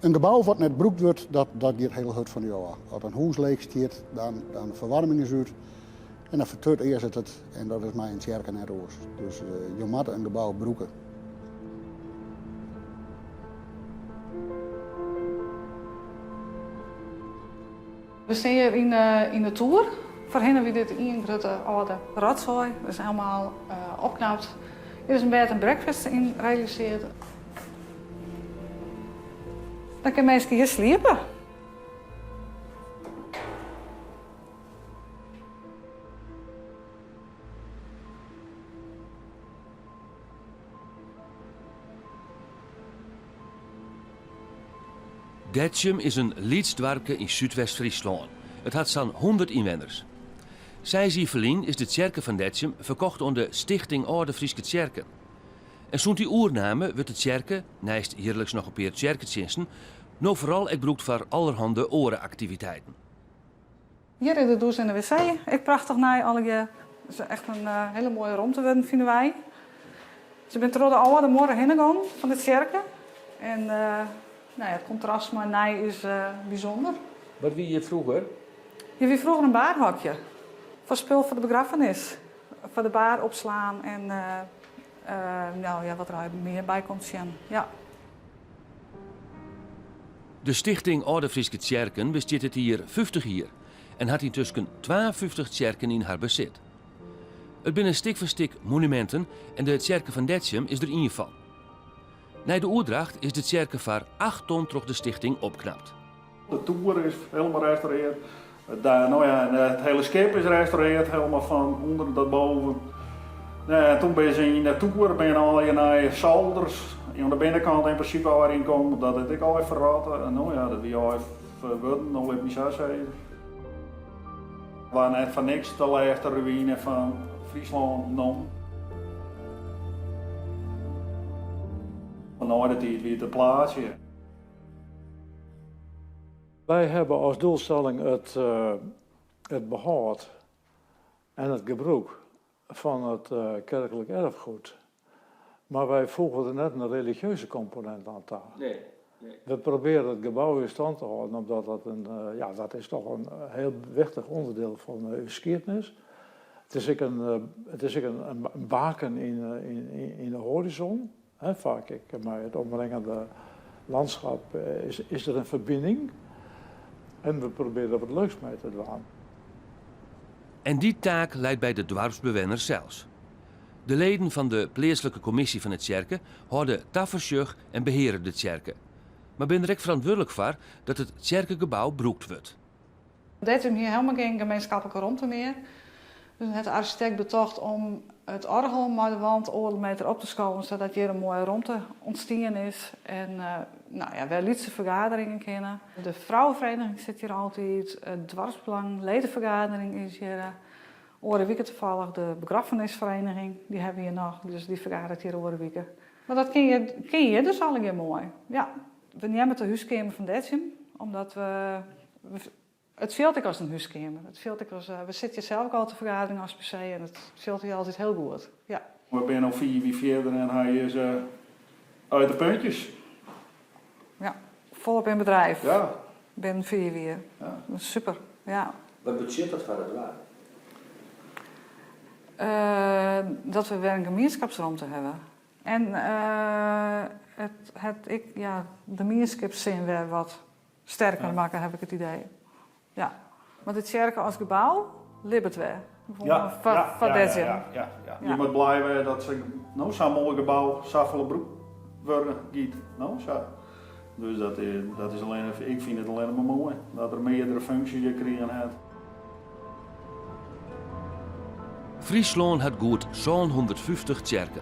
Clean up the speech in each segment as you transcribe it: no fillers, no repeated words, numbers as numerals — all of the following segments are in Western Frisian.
In gebou wat net brûkt wurdt, dat, dat giet hiel hurd fan dy ôf. As in hûs leech stiet, dan, dan de ferwaarming is út en dan fertutearzet it en dat is mei in tsjerke net oars. Dus uh, jo moatte in gebou brûke. We stean hjir yn, uh, yn de toer. Foarhinne wie dit ien grutte âlde rotsoai. Dat is helemaal uh, opknapt. Hjir is in bed and breakfast yn realisearre. Dan kinne minsken hjir sliepe. Detsjum is in lyts doarpke yn Súdwest-Fryslân. It hat sa'n hûndert ynwenners. Seis jier ferlyn is de tsjerke fan Detsjum ferkocht oan de Stichting Alde Fryske Tsjerken. En sûnt dy oername wurdt de tsjerke, neist jierliks noch in pear tsjerketsjinsten, no foaral ek brûkt foar allerhande oare aktiviteiten. Hjir is de dûs en de wc, ek prachtich nij allegear. It is echt in hiele moaie romte wurden, fine wy. Se binne troch de âlde muorre hinne gong fan de tsjerke. En nou ja, it kontrast mei nij is bysûnder. Wat wie hjir froeger? Hjir wie froeger in baarhokje. Foar spul foar de begraffenis. Foar de baar opslaan en nou ja, wat der mear by komt sjen. Ja. De Stichting Alde Fryske Tsjerken bestiet dit jier 50 jier en hat yntusken 52 tsjerken yn har besit. It binne stik foar stik monuminten en de tsjerke fan Detsjum is der ien fan. Nei de oerdracht is de tsjerke foar 8 ton troch de stichting opknapt. De toer is helemaal restaureerd. Nou ja, het hele skip is restaureerd, helemaal fan ûnder tot boven. Nou ja, toen binne se yn de toer binne allegear nije solders oan de binnenkant yn prinsipe alwer yn kommen, dat it ek alwer ferrotte. No ja, dat wie alwer ferwurden, no lit my sa sizze. Waard net foar niks de lêste ruïne fan Fryslân nommen. Nei de tiid wie it in plaatsje. Wij hebben als doelstelling het, uh, het behoud en het gebruik van het uh, kerkelijk erfgoed. Maar wij voegen er net een religieuze component aan toe. Nee, nee. We proberen het gebouw in stand te houden, omdat dat een, uh, ja, dat is toch een heel wichtig onderdeel van de geschiedenis. Het is ook een, het is ook een, een baken in, in, in de horizon. He, vaak ik, maar het omringende landschap is, is er een verbinding. En we proberen er wat leuks mee te doen. En dy taak leit by de doarpsbewenners sels. De leden fan de pleatslike kommisje fan de tsjerke hâlde tafersjoch en beheare de tsjerke, mar binne der ek ferantwurdlik foar dat it tsjerkegebou brûkt wurdt. Detsjum hie helemaal gjin gemeenschappelijke romte mear. Dus hat de arsjitekt betocht om it oargel mei de wand oardel meter op te skowen, sadat hjir in moaie romte ûntstien is en nou ja, wer lytse fergaderingen kinne. De vrouwenvereniging sit hjir altyd, it doarpsbelang ledenvergadering is hjir. Oare wike tafallich de begraffenisvereniging, dy hawwe we hjir noch, dus dy fergaderet hjir oare wike. Mar dat kin hjir, kin hjir dus allegear moai. Ja, we neame it de húskeamer fan Detsjum, omdat we, it fielt ek as in húskeamer. It fielt ek as, we sitte hjir sels ek al te fergaderingen as PC en it fielt hjir altyd hiel goed. Ja. We binne no 5 jier fierder en hy is uit de puntjes. Ja, folop yn bedrijf. Ja. Binnen 5 jier. Ja. Super, ja. Wat betsjut dat foar it doarp? Dat we wer in gemienskipsromte hawwe. En it hat ek ja, de mienskipssin wer wat sterker makke, haw ik it idee. Ja. Mar de tsjerke as gebou libbet wer. Ja, Foar ja, foar ja, Detsjum. ja, ja, ja. Ja. Je moatte blij wêze dat se no sa'n moai gebou safolle brûkt wurde giet. No, sa. Dus dat is, dat is allinne, ik fyn it allinne mar moai dat er meardere funksjes hjir krigen hat. Fryslân hat goed 750 tsjerken.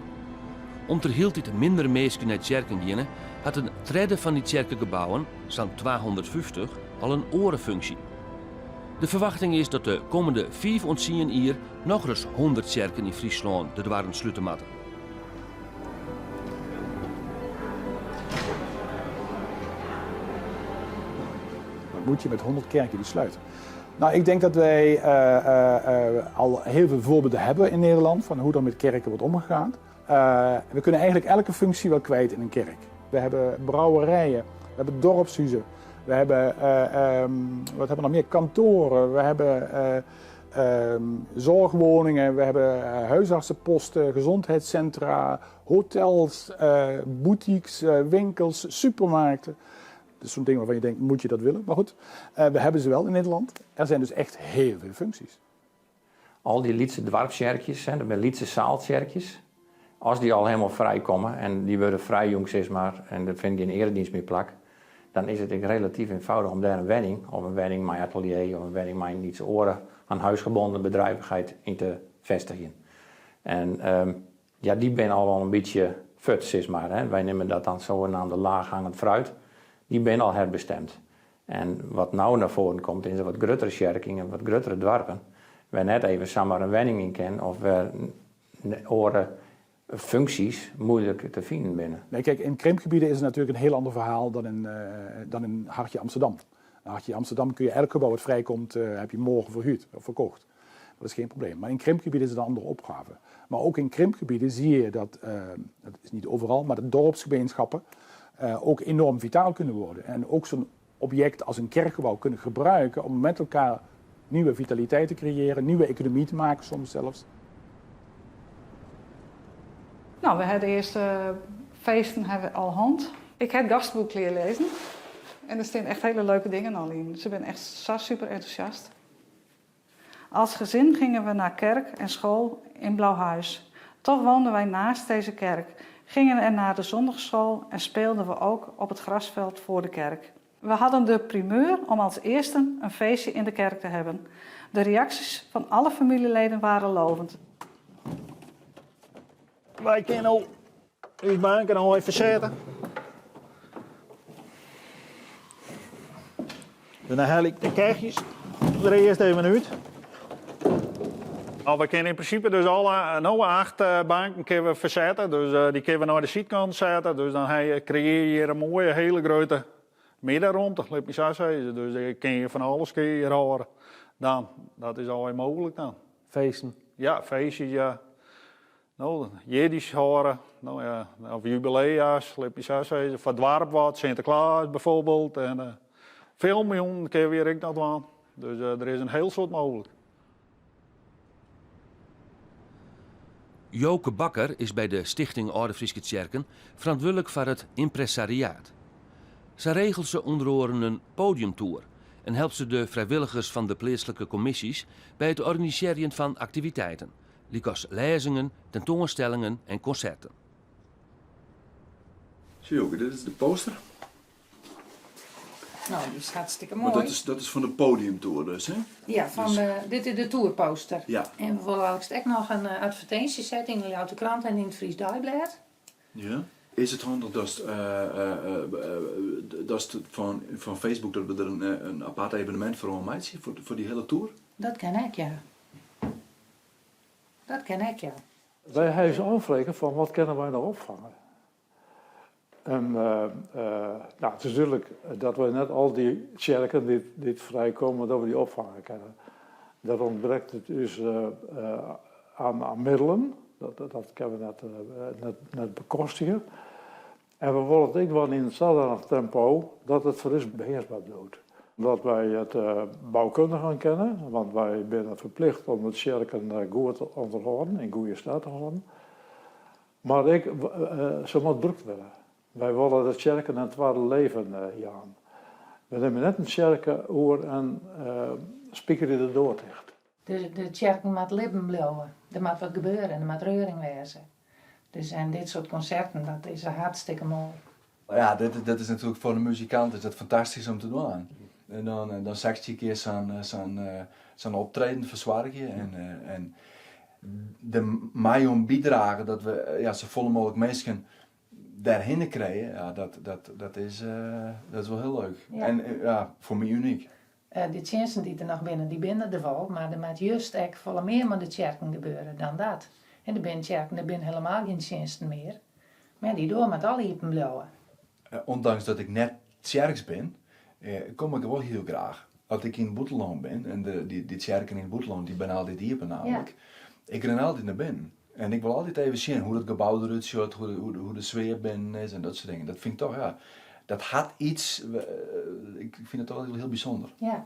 Om't der hieltyd minder minsken nei tsjerken geane, hat in tredde fan dy tsjerkegebouwen, sa'n 250, al in oare funksje. De ferwachting is dat de kommende fiif oant tsien jier nochris 100 tsjerken yn Fryslân de doarren slute moatte. Wat moet je met 100 kerken die sluiten? Nou, ik denk dat wij al heel veel voorbeelden hebben in Nederland van hoe er met kerken wordt omgegaan. We kunnen eigenlijk elke functie wel kwijt in een kerk. We hebben brouwerijen. We hebben dorpshuizen, we hebben, wat hebben we nog meer, kantoren, we hebben zorgwoningen, we hebben huisartsenposten, gezondheidscentra, hotels, boetieks, winkels, supermarkten. Dat is zo'n ding waarvan je denkt, moet je dat willen? Maar goed, we hebben ze wel in Nederland. Er zijn dus echt heel veel functies. Al dy lytse doarpstsjerkjes, dat binne lytse sealtsjerkjes, as dy al hielendal frijkomme en dy wurde frijjûn sis mar en der fynt gjin earedienst mear plak, dan is it ek relatyf ienfâldich om dêr in wenning of in wenning mei atelier of in wenning mei in lytse oare aan huis gebonden bedrijvigheid yn te festigjen. En ja, dy binne al wol in bytsje fuort sis mar. Hè. Wy neame dat dan zogenaamde laaghangend fruit. Dy binne al herbestemd. En wat no nei foaren komt is de wat gruttere tsjerken en wat gruttere doarpen, wêr net even samar in wenning yn kin of wêr oare funksjes muoilik te finen binne. Nee, kijk, in krimpgebieden is het natuurlijk een heel ander verhaal dan in Hartje Amsterdam. In Hartje Amsterdam kun je elk gebouw wat vrijkomt, heb je morgen verhuurd of verkocht. Dat is geen probleem. Maar in krimpgebieden is het een andere opgave. Maar ook in krimpgebieden zie je dat, dat is niet overal, maar de dorpsgemeenschappen ook enorm vitaal kunnen worden. En ook zo'n object als een kerkgebouw kunnen gebruiken om met elkaar nieuwe vitaliteit te creëren, nieuwe economie te maken soms zelfs. Nou, we hebben de eerste feesten hebben we al hand. Ik heb het gastboek leren lezen. En er staan echt hele leuke dingen al in. Ze zijn echt zo super enthousiast. Als gezin gingen we naar kerk en school in Blauwhuis. Toch woonden wij naast deze kerk, gingen er naar de zondagschool en speelden we ook op het grasveld voor de kerk. We hadden de primeur om als eerste een feestje in de kerk te hebben. De reacties van alle familieleden waren lovend. Wy kinne no ús banken al even sette. Dan haal ik de kachjes der earst even út. Nou, we kinne yn prinsipe dus alle no acht banken kinne we fersette. Dus dy kinne we nei de sydkant sette. Dus dan kreëarje je hjir in moaie, hiele grutte middenromte, lit my sa sizze. Dus dêr kinne je fan alles kinne je hjir hâlde. Dan, dat is allegear mooglik dan. Feesten? Ja, feestjes, ja. No, jierdeis hâlde, no ja, of jubilea's, lit my sa sizze. Foar it doarp wat, Sinteklaas bijvoorbeeld. En filmjûnen kinne we hjir ek noch dwaan. Dus der is in hiel soad mooglik. Joke Bakker is by de Stichting Alde Fryske Tsjerken ferantwurdlik foar it ympressariaat. Sa regelt se ûnder oaren in podiumtoer en helpt se de frijwilligers fan de pleatslike kommisjes by it organisearjen fan aktiviteiten, lykas lêzingen, tentoanstellingen en konserten. Sjoch Joke, dit is de poster. Nou, die is hartstikke Maar mooi. dat is fan de podiumtoer dus, hè? Ja, fan Dus de, dit is de toerposter. Ja. En we wolle eigentlik ek noch in advertinsje sette yn de Ljouwerter Krante en yn it Fries Deiblêd. Ja. Is it handich datst fan Facebook dat we der in apart evenemint foar oanmeitsje foar dy hiele toer? Dat kin ek, ja. Dat kin ek, ja. Wy hawwe ús ôffrege fan wat kinne wy no opfange? En no, it is dúdlik dat wy net al dy tsjerken dy't frijkomme, dat we dy opfange kinne. Dat ûntbrekt it ús oan middelen, dat kinne we net bekostigje. En we wolle it ek dwaan yn in sadanich tempo dat it foar ús behearsber bliuwt. Dat wy it boukundigen kinne, want wy binne ferplicht om de tsjerken goed te ûnderhâlden, yn goede steat te hâlden. Mar ek, se moat brûkt wurde. Wy wolle de tsjerken in twadde leven jaan. We nimme net in tsjerke oer en spikerje de doar ticht. De tsjerken moat libben bliuwe. Der moat wat gebeure en der moat reuring wêze. Dus en dit soart konserten, dat is hartstikke moai. Ja, dit is natuerlik foar de muzikant is dat fantastysk om te dwaan. En dan 16 kear sa'n optreden fersoargje en der mei oan bydrage dat we, ja, safolle mooglik minsken dêrhinne krije, ja, dat is wol hiel leuk. Ja. En ja, foar my unyk. De tsjinsten dy't der noch binne, dy binne der wol, mar der moat just ek folle mear mei de tsjerken gebeure dan dat. En der binne tsjerken, der binne hielendal gjin tsjinsten mear. Mar dy doar moat al iepen bliuwe. Ûndanks dat ik net tsjerks bin, kom ik der wol hiel graach. As ik yn it bûtenlân bin, en dy tsjerken yn it bûtenlân, dy binne altyd iepen nammentlik. Ik rin altyd nei binnen. En ik wol altyd even sjen hoe't it gebou derút sjocht, hoe't de sfear binnen is en dat soart dingen. Dat fyn ik toch, ja. Dat hat iets, ik fyn it toch hiel bysûnder. Ja.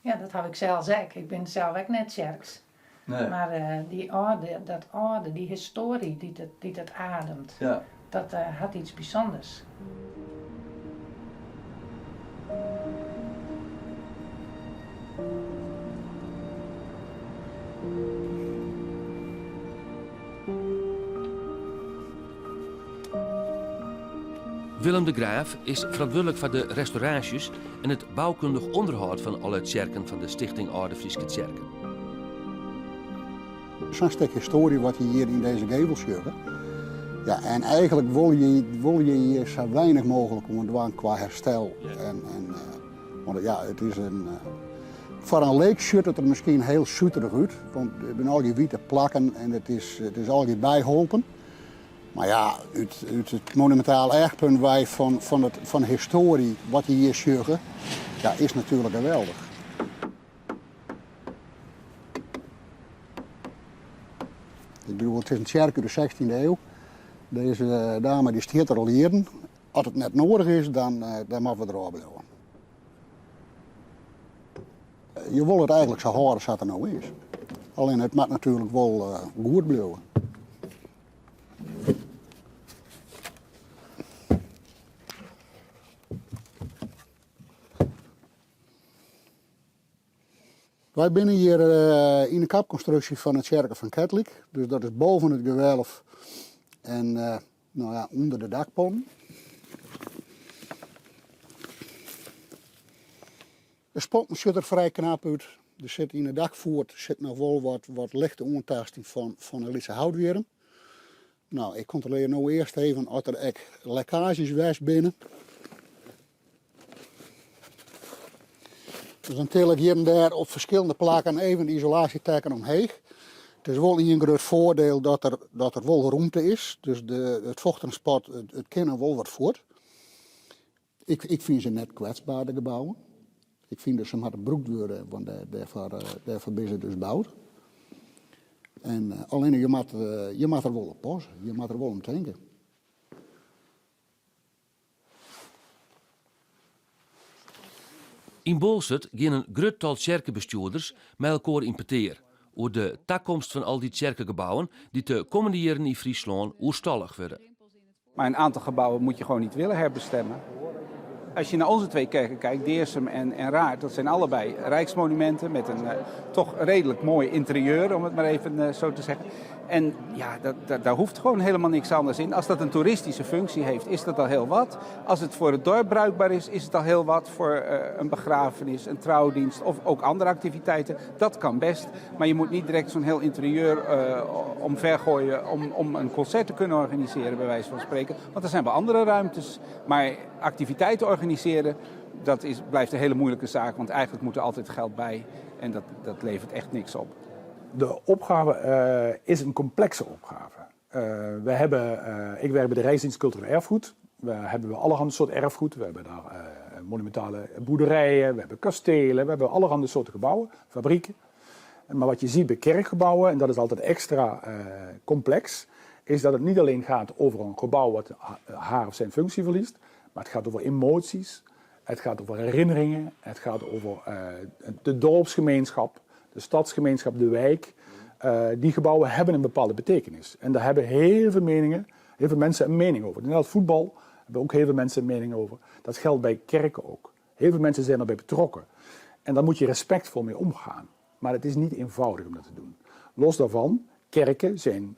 Ja, dat haw ik sels ek. Ik bin sels ek net tsjerks. Nee. Mar dy âlde, dat âlde, dy histoarje dy't it, dy't it ademt, Ja. dat hat iets bysûnders. Willem de Graaf is ferantwurdlik foar de restauraasjes en it boukundich ûnderhâld fan alle tsjerken fan de Stichting Alde Fryske Tsjerken. Sa'n stik histoarje wat je hjir yn dizze gevel sjogge. Ja, en eigentlik wol je, wol je hjir sa weinich mooglik oan dwaan kwa herstel. En, en, want ja, it is in, foar in leek sjocht it der miskien hiel suterich út, want der binne al dy wite plakken en it is allegear byholpen. Mar ja, út, út it monumintaal eachpunt wei fan, fan, it, fan de histoarje wat je hjir sjogge, ja, is natuerlik geweldich. Ik bedoel, it is in tsjerke út de sechstjinde iuw. Dizze dame dy stiet der al jierren. As it net noadich is, dan, dan moatte we derôf bliuwe. Je wolle it eigentlik sa hâlde sa't it no is. Allinne it moat natuerlik wol goed bliuwe. Wy binne hjir yn de kapkonstruksje fan de tsjerke fan Ketlik. Dus dat is boven it gewelf en no ja, ûnder de dakpannen. De sponten sjocht der frij knap út. Der sit yn de dakfoet sit noch wol wat, wat lichte oantaasting fan, fan in lytse houtwjirm. No, ik kontrolearje no earst even oft der ek lekkaazjes west binne. Dus dan til ik hjir en dêr op ferskillende plakken even de isolaasjetekken omheech. It is wol ien grut foardiel dat der, dat der wol rûmte is. Dus de, it fochttransport, it, it kin noch wol wat fuort. Ik, ik fyn se net kwetsber, de gebouwen. Ik fyn dat se moatte brûkt wurde, want dêr, dêrfoar, dêrfoar binne se dus boud. En allinne je moat, je moat der wol op passe, je moat der wol om tinke. Yn Boalsert gean in grut tal tsjerkebestjoerders mei elkoar yn petear oer de takomst fan al dy tsjerkegebouwen dy't de kommende jierren yn Fryslân oerstallich wurde. Maar een aantal gebouwen moet je gewoon niet willen herbestemmen. Als je naar onze twee kerken kijkt, Deersum en, en Raard, dat zijn allebei rijksmonumenten met een toch redelijk mooi interieur, om het maar even zo te zeggen. En ja, dat, dat, daar hoeft gewoon helemaal niks anders in. Als dat een toeristische functie heeft, is dat al heel wat. Als het voor het dorp bruikbaar is, is het al heel wat voor een begrafenis, een trouwdienst of ook andere activiteiten. Dat kan best, maar je moet niet direct zo'n heel interieur omvergooien om, om een concert te kunnen organiseren, bij wijze van spreken. Want er zijn wel andere ruimtes. Maar activiteiten organiseren, dat is, blijft een hele moeilijke zaak, want eigenlijk moet er altijd geld bij en dat, dat levert echt niks op. De opgave is een complexe opgave. We hebben, ik werk bij de Rijksdienst Cultureel Erfgoed. We hebben allerhande soort erfgoed. We hebben daar monumentale boerderijen, we hebben kastelen, we hebben allerhande soorten gebouwen, fabrieken. Maar wat je ziet bij kerkgebouwen, en dat is altijd extra complex, is dat het niet alleen gaat over een gebouw wat haar of zijn functie verliest, maar het gaat over emoties, het gaat over herinneringen, het gaat over de dorpsgemeenschap, de stadsgemeenschap, de wijk. Die gebouwen hebben een bepaalde betekenis. En daar hebben heel veel meningen, heel veel mensen een mening over. Net als voetbal hebben ook heel veel mensen een mening over. Dat geldt bij kerken ook. Heel veel mensen zijn erbij betrokken. En daar moet je respectvol mee omgaan. Maar het is niet eenvoudig om dat te doen. Los daarvan, kerken zijn,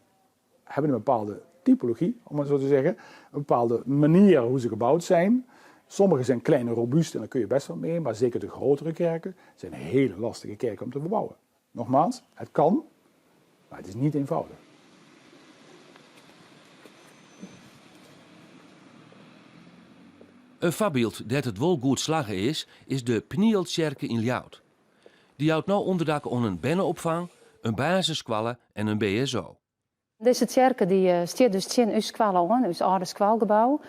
hebben een bepaalde typologie, om het zo te zeggen. Een bepaalde manier hoe ze gebouwd zijn. Sommige zijn klein en robuust en daar kun je best wel mee, maar zeker de grotere kerken zijn hele lastige kerken om te verbouwen. Nogmaals, het kan, maar het is niet eenvoudig. In foarbyld dêr't it wol goed slagge is, is de Pnieltsjerke yn Ljouwert. Dy jout no ûnderdak oan in berneopfang, in basisskoalle en in BSO. Dizze tsjerke dy stiet dus tsjin ús skoalle oan, ús âlde skoalgebou.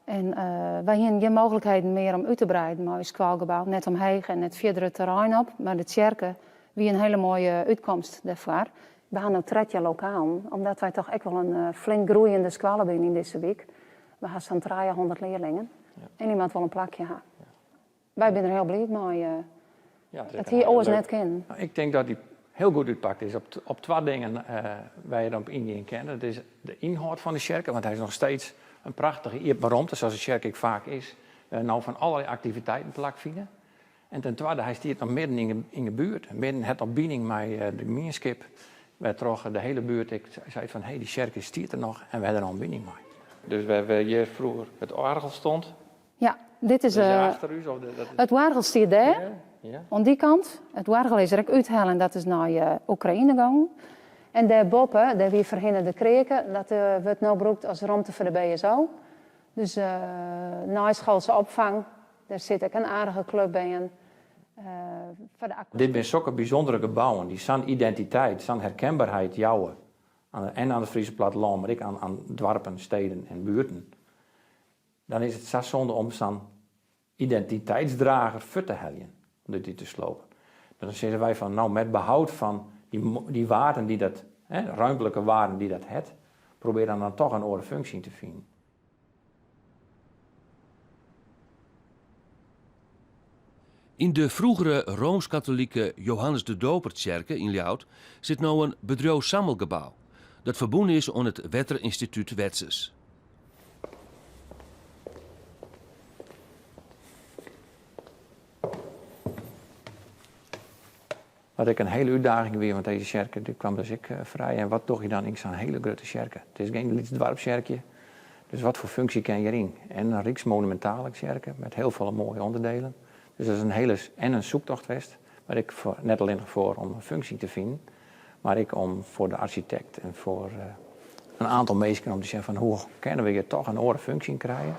En wy hienen gjin mooglikheden mear om út te breiden mei ús skoalgebou, net omheech en net fierder it terrein op, mar de tsjerke wie in hiele moaie útkomst dêrfoar. We ha no 13 lokalen, omdat wy toch ek wol in flink groeiende skoalle binne yn dizze wyk. We ha sa'n 300 learlingen. En dy moat wol in plakje ha. Wy binne der hiel bliid mei. It hie oars net kinnen. Ik tink dat dy hiel goed útpakt is op twa dingen wêr't je op yngean kinne. Dat is de ynhâld fan de tsjerke, want hy is noch steeds in prachtige iepen romte, sa't de tsjerke ek faak is, wêr't no fan allerlei aktiviteiten plakfine. En ten twadde, hy stiet noch midden yn de buert, midden hat noch bining mei de mienskip, wêrtroch de hiele buert ek seit fan hé, dy tsjerke stiet der noch en we ha der noch in bining mei. Dus wêr hjir froeger it oargel stond, Ja, dit is. Dat is achter ús? Of dat It oargel stiet dêr, Ja. oan dy kant. It oargel is der ek úthelle en dat is nei Oekraïne gongen. En dêrboppe, dêr wie foarhinne de kreake, dat wurdt no brûkt as romte foar de BSO. Dus neischoolse opfang, dêr sit ek in aardige klup bern. Foar de Dit binne sokke bysûndere gebouwen dy't sa'n identiteit, sa'n herkenbaarheid jouwe en oan it Fryske plattelân, mar ek oan doarpen, steden en buerten. Dan is it sa sonde om sa'n identiteitsdrager fuort te heljen, om dit te slopen. Dan sizze wy fan, no met behoud fan dy waarden dy't dat, hè, ruimtelike waarden dy't dat het, probear dan dan toch in oare funksje yn te finen. Yn de froegere Roomsk-Katolike Johannes de Dopertsjerke yn Ljouwert sit no in bedriuwssammelgebou, dat ferbûn is oan it Wetterynstitút Wetsus. Wat ek in hiele útdaging wie, want dizze tsjerke dy kwam dus ek frij. En wat doch je dan yn sa'n hiele grutte tsjerke? It is gjin lyts doarpstsjerkje, dus wat foar funksje kin hjiryn? En in ryksmonumintale tsjerke met hiel folle moaie ûnderdelen. Dus dat is in hiele en in soektocht west, mar ek foar, net allinnich foar om in funksje te finen, mar ek om foar de arsjitekt en foar in oantal minsken om te sjen fan hoe kinne we hjir toch in oare funksje yn krije,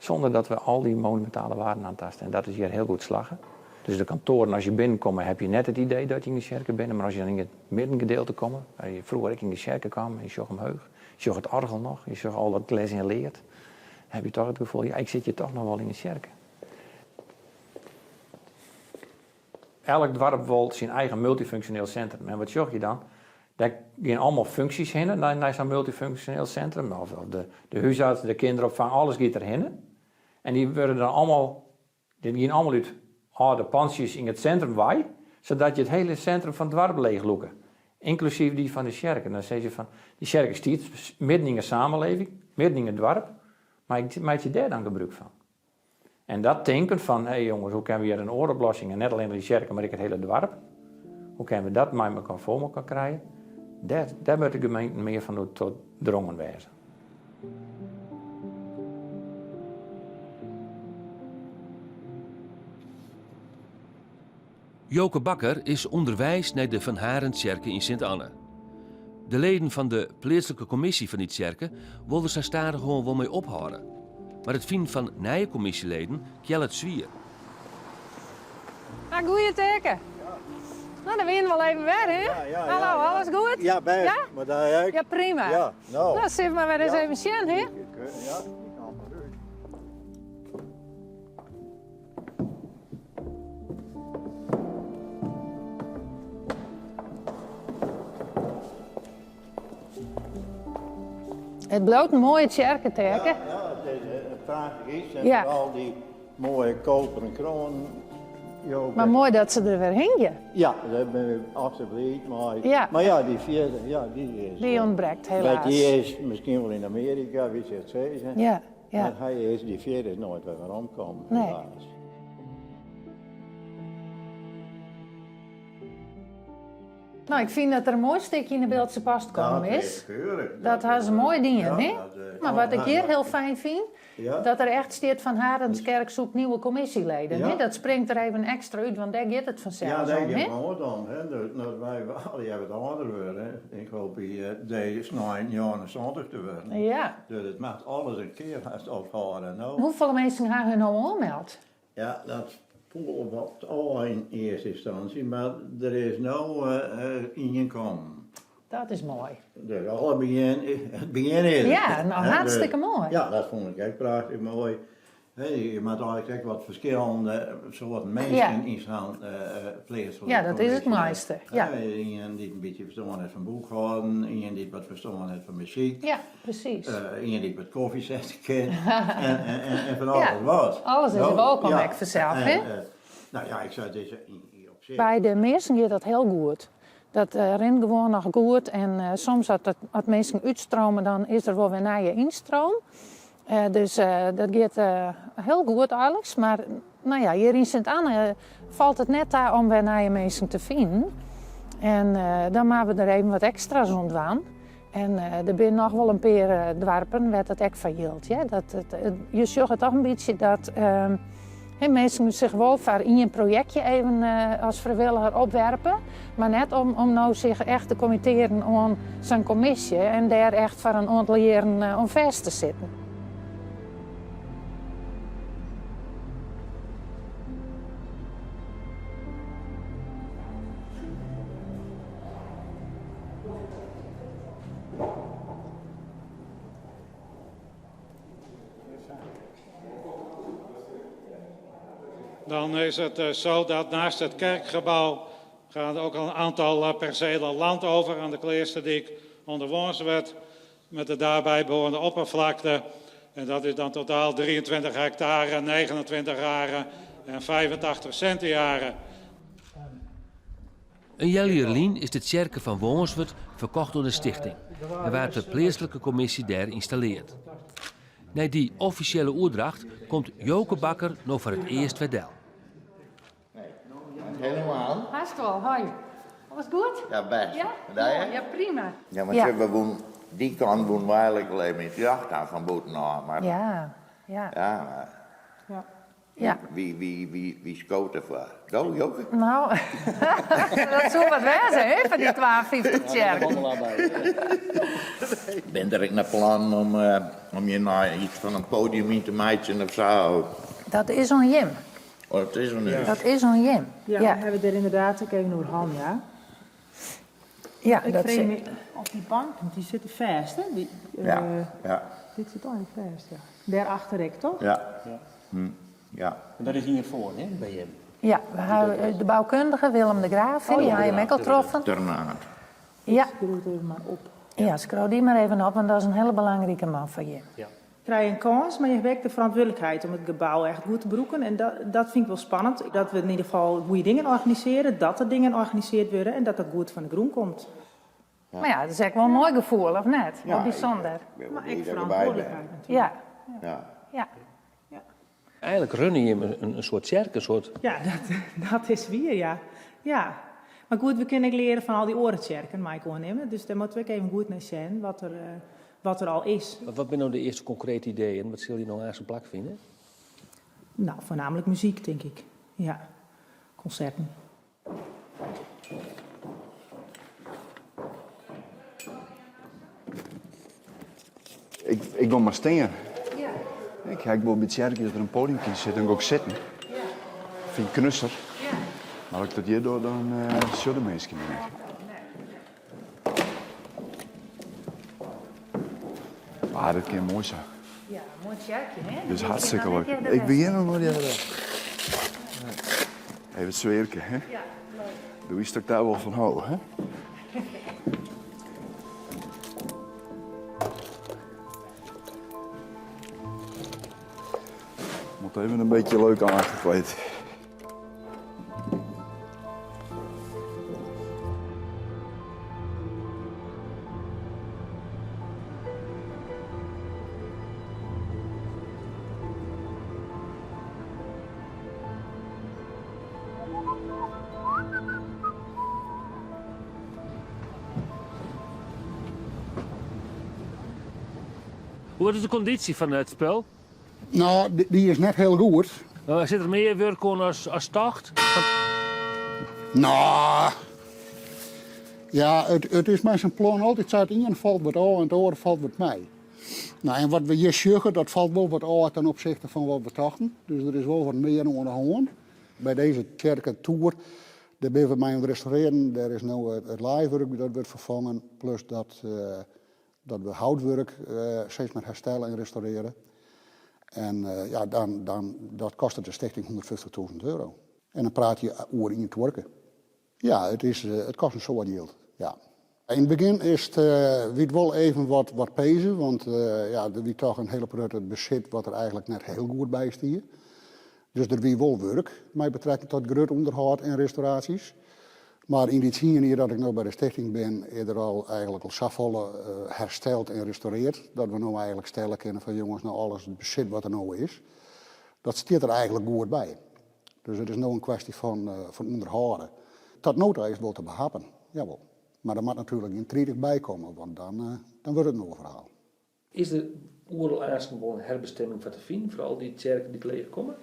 sûnder dat we al dy monumintale waarden oantaaste. En dat is hjir hiel goed slagge. Dus de kantoaren, as je binnenkomme, heb je net it idee dat je yn de tsjerke binne, mar as je dan yn it middengedeelte komme, wêr je froeger ek yn de tsjerke kamen, en je sjogge omheech, je sjogge it oargel noch, je sjogge al dat glês en lead, dan heb je toch it gefoel, ja, ik sit hjir toch noch wol yn de tsjerke. Elk doarp wol syn eigen multyfunksjoneel sintrum. En wat sjoch je dan? Dêr gean allemaal funksjes hinne nei sa'n multyfunksjoneel sintrum. Of de, de húsarts, de kinderopfang, alles giet der hinne. En dy wurde dan allemaal, dy gean allemaal út âlde pantsjes yn it sintrum wei, sadat je it hiele sintrum fan it doarp leechlûke. Ynklusyf dy fan de tsjerke. Dan sizze je fan, dy tsjerke stiet midden yn de samenleving, midden yn it doarp, mar meitsje dêr dan gebrûk fan. En dat tinken fan, hé jonges, hoe kinne we hjir in oare oplossing, en net allinnich dy tsjerke, mar ek it hiele doarp, hoe kinne we dat mei mekoar foar mekoar krije, dêr, dêr moatte de gemeenten mear fan troch drongen wêze. Joke Bakker is ûnderweis nei de Van Harentsjerke yn Sint Anne. De leden fan de pleatslike kommisje fan dy tsjerke wol der sa stadichoan wol mei ophâlde. Mar it finen fan nije kommisjeleden keallet swier. Ha goeie Teake. No, dan wiene we al even wer, hè? Ja, ja, Hallo, ja. alles goed? Ja, bêst. Ja? Mar dy ek? Ja, prima. Ja, no. No, sille we mar wer ris even sjen, hè? Ja, ik kan mar út. It bliuwt in moaie tsjerke, Teake. Ja, ja, it is in prachtich iets. En Ja. foaral dy moaie koperen kroanen. Joke. Mar moai dat se der wer hingje. Ja, dêr bin ik hartstikke bliid mei. Ja. Mar ja, dy fjirde, ja, dy is... Dy ûntbrekt helaas. Dy is miskien wol yn Amearika, wie se it sizze. Ja. Ja. Mar hy is, dy fjirde is noait wer weromkommen, Nee. helaas. No, ik fyn dat der in moai stikje yn de Bildtse Post kommen Dat is. is keurig. Dat ha se moai dien, Ja, hè? dat, eh, Mar wat ik hjir ja. hiel fijn fyn, Ja. dat der echt stiet Van Harenskerk zoekt nieuwe commissieleden. Ja. Hè? Dat springt der even ekstra út, want dêr giet it Ja, fansels dêr om, giet hè? it moai om. Hè. Dus, dat wy allegear wat âlder wurde. Ik hoop by de snein 79 te wurden. Ja. Dus it moat alles in kear hast ophâlde no. Hoefolle minsken ha hun no oanmeld? Ja, dat foel wat ôf yn earste ynstânsje, mar der is no ien kommen. Dat is moai. Dus al it begjin, it begjin is der. Ja, no Hè, hartstikke dus moai. Ja, dat fûn ik ek prachtich moai. Je moatte eigentlik ek wat ferskillende soarten minsken yn sa'n pleatslike Ja, dat is it moaiste. Ja. Ien dy't in bytsje ferstân hat fan boekhâlden, ien dy't wat ferstân hat fan muzyk. Ja, presys. Ien dy't wat kofje sette kin en fan alles wat. Alles is wolkom ek fansels, hè? No ja, ik sei it is op sich. By de measten giet dat hiel goed. Dat rint gewoan noch goed en soms as minsken útstrome dan is der wol wer nije ynstroom. Dus dat giet hiel goed eigentlik. Mar no ja, hjir yn Sint Anne falt it net ta om wer nije minsken te finen. En dan moatte we der even wat ekstra's oan dwaan. En der binne noch wol in pear doarpen wêr't dat ek foar jildt. Dat je sjogge toch in bytsje dat minsken sich wol foar ien projektje even as frijwilliger opwerpe, mar net om no sich echt te kommittearjen oan sa'n kommisje en dêr echt foar in oantal jierren oan fêst te sitten. Dan is het eh, zo dat naast het kerkgebouw gaan ook een aantal eh, percelen land over aan de Kleesterdiek onder Wânswert met de daarbij behorende oppervlakte. En dat is dan totaal 23 hectare, 29 aren en 85 centiaren. In healjier lyn is de tsjerke fan Wânswert ferkocht oan de stichting en waard de pleatslike kommisje dêr ynstalleard. Nei dy offisjele oerdracht komt Joke Bakker no foar it earst wer del. Helemaal. Hast wol, hoi. Alles goed? Ja, bêst. Ja? Dij? Ja, prima. Ja, want we woenen, dy kant woenen we eigentlik al even yn it ljocht ha fan bûtenôf, mar Ja, ja. ja, mar Ja. Ja. Wie, wie, wie, wie skoot derfoar? Do, Joke? No, dat soe wat wêze, hè, foar dy 52 tsjerken. Binne der ek noch plannen om, om hjir nei yts fan in podium yn te meitsjen of sa? Dat is oan jim. Oh, dat is oan ús. Dat is oan jim. Ja, we hawwe it dêr ynderdaad ek even oer hân, ja. Ja, Ik dat freegje sit. my oft dy banken, dy sitte fêst, hè? Dy, Ja, ja. Dit sit allegear fêst, ja. Dêrachter ek, toch? Ja. Ja. En dat is ien foar, hè, by jim? Ja, we hawwe de boukundige Willem de Graaf, hè, dy ha jim ek al troffen. Ternaard. Ja. Skriuw it even mar op. Ja, skriuw dy mar even op, want dat is in hiele belangrike man foar jim. Ja. Krije in kâns, mar je hawwe ek de ferantwurdlikheid om it gebou echt goed te brûken. En dat, dat fyn ik wol spannend. Dat we yn ieder gefal goede dingen organisearje, dat der dingen organisearre wurde en dat dat goed fan de grûn komt. Mar ja, dat is ek wol in moai gefoel, of net? Ja, Wol bysûnder. Ik bin wol Mar bliid ek dat ik derby bin. ferantwurdlikheid natuerlik. Ja. Ja. Ja. Eigenlik runne jim in soart tsjerke, in soart. Ja, dat, dat is wier, ja. Ja. Mar goed, we kinne ek leare fan al dy oare tsjerken, mei ik oannimme. Dus dêr moatte we ek even goed nei sjen wat der, wat der al is. Wat binne no de earste konkrete ideeën? Wat sil hjir no aanst plak fine? No, foarnaamlik muzyk, tink ik. Ja, konserten. Ik, ik wol mar stean. Ik ha ek wol by tsjerke as der in podiumke sit, dan gean ik sitten. Fyn ik knusser. Mar as ik dat hjir doch, dan uh, sjogge de minsken my net. Ah, dit kin moai sa. Ja, moai tsjerkje, hè? Dit is hartstikke leuk. Ik bin hjir noch noait earder. Even it sfearke, hè? Ja, leuk. Do witst dat ik dêr wol fan hou, hè? Moet even een beetje leuk aangekleed. Hoe is de kondysje fan it spul? No, dy is net hiel goed. Sit der mear wurk oan as tocht? No, ja, it is mei sa'n plan altyd sa, it ien falt wat ôf en it oare falt wat mei. No, en wat we hjir sjogge, dat falt wol wat ôf ten opsichte fan wat we tochten. Dus der is wol wat mear oan de hân. By dizze tsjerke toer, dêr binne we mei oan it restaurearjen. Dêr is no it laaiwurk dat wurdt ferfongen, plus dat dat we houtwurk steeds mar herstelle en restaurearje. En ja, dan, dan, dat kostet de stichting 150.000 euro. En dan prate je oer ien tuorke. Ja, it, is, it kostet in soad jild. Ja. Yn it begjin is it, wie it wol even wat, wat pezen, want ja, der wie toch in hiele protte besit wat der eigentlik net hiel goed by stie. Dus der wie wol wurk mei betrekking tot grut ûnderhâld en restauraasjes. Mar yn dy tsien jier dat ik no by de stichting bin, is der al eigentlik al safolle hersteld en restaureard, dat we no eigentlik stelle kinne fan jonges, no alles it besit wat der no is, dat stiet der eigentlik goed by. Dus it is no in kwestje fan, fan ûnderhâlde. Tot no ta is it wol te behappen, jawol. Mar der moat natuerlik gjin 30 by komme, want dan, dan wurdt it in oar ferhaal. Is der oeral aansten wol in herbestimming foar te finen, foar al dy tsjerken dy't leech komme?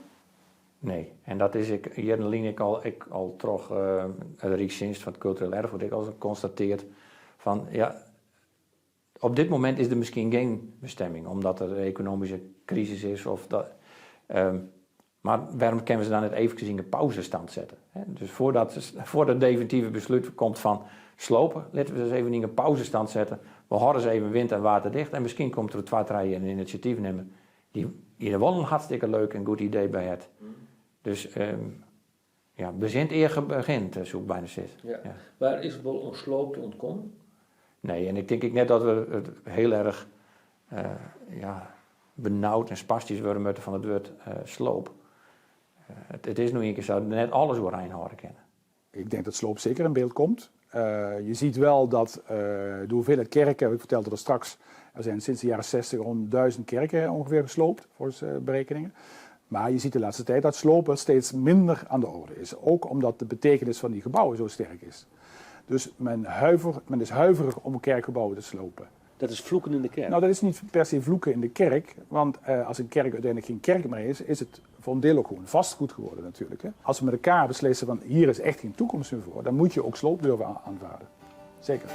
Nee, en dat is ek jierren lyn ek al, ek al troch de Rykstsjinst foar it Kultureel Erfgoed ek al konstateard fan ja, op dit momint is der miskien gjin bestemming, omdat der ekonomyske krisis is of dat, mar wêrom kinne we se dan net eefkes yn de pauzestand sette? Dus foardat, foar it definitive beslút komt fan slope, litte we se even yn de pauzestand sette. We hâlde se even wind en waterdicht en miskien komt der oer twa, trije jier in inisjatyfnimmer dy't der wol in hartstikke leuk en goed idee by hat. Dus ja, bezint ear ge begint, soe ik byna sizze. Ja. Mar is it wol oan sloop te ûntkommen? Nee, en ik tink ek net dat we it hiel erch ja, benaud en spastysk wurde moatte fan it wurd sloop. It is no ien kear sa, net alles oerein hâlde kinne. Ik denk dat sloop zeker in beeld komt. Je ziet wel dat de hoeveelheid kerken, ik vertelde dat straks, er zijn sinds de jaren 60 rond 1000 kerken ongeveer gesloopt, volgens berekeningen. Maar je ziet de laatste tijd dat slopen steeds minder aan de orde is. Ook omdat de betekenis van die gebouwen zo sterk is. Dus men, huiver, men is huiverig om kerkgebouwen te slopen. Dat is vloeken in de kerk? Nou, dat is niet per se vloeken in de kerk. Want als een kerk uiteindelijk geen kerk meer is, is het voor een deel ook gewoon vastgoed geworden natuurlijk. Hè. Als we met elkaar beslissen van hier is echt geen toekomst meer voor, dan moet je ook sloop durven aanvaarden. Zeker.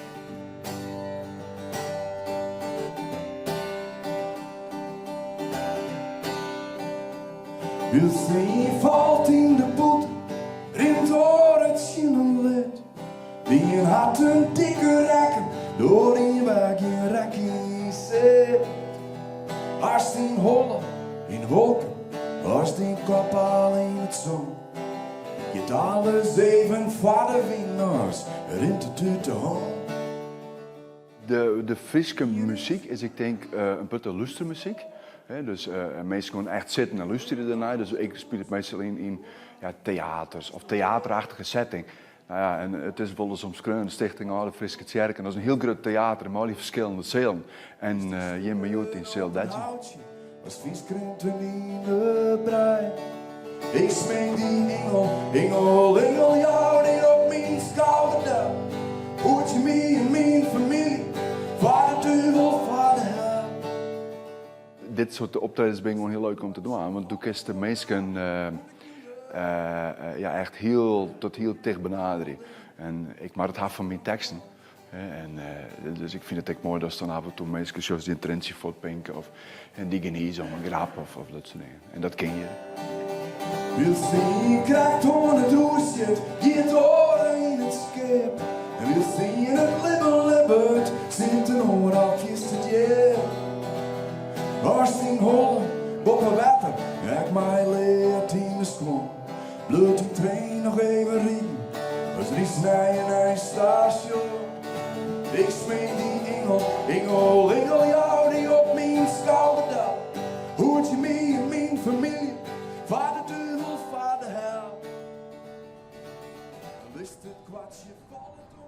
Wylst falt yn de boete, rint oar it tsjin in lid. Dyn hart in dikke rekken, door ien waar gjin rek yn sit. Hast dyn holle yn de wolken, as dyn kop al yn it sân. Giet alles even foar de wyn, as rint it út de hân. De Fryske muzyk is ik tink in protte lústermuzyk. Dus minsken gewoan echt sitten en lústerje dernei. Dus ik spylje it meastal yn ja, teaters of teaterachtige setting. Nou ja, en it is wolris omskreaun, de Stichting Alde Fryske Tsjerken, dat is in hiel grut teater mei al dy ferskillende sealen. En jim binne hjoed yn seal 13. As fyskrinten yn de brij. Ik smeek dy ingel, ingel, ingel, jou dy op myn skouder del. Hoedzje my en myn famylje foar de duvel, foar de hel. Dit soart optredens binne gewoan hiel leuk om te dwaan, want do kinst de minsken ja, echt hiel, tot hiel ticht benaderje. En ik moat it ha fan myn teksten. En dus ik fyn it ek moai datst dan af en toe minsken sjochst dy't in trientsje fuortpinke of en dy genize om in grap of dat soart dingen. En dat kin hjir. Wylst ien krekt oan it roer sit, giet oare yn it skip. En wylst ien it libben libbet, sit in oar al fierste djip. As dyn holle boppe wetter, ek mei lead yn de skuon. Bliuwt de trein noch even riden, as rydst nei in einstasjon. Ik smeek dy ingel, ingel, ingel, jou dy op myn skouder del. Hoedzje my en myn famylje foar de duvel, foar de hel. Litst it kwartsje falle.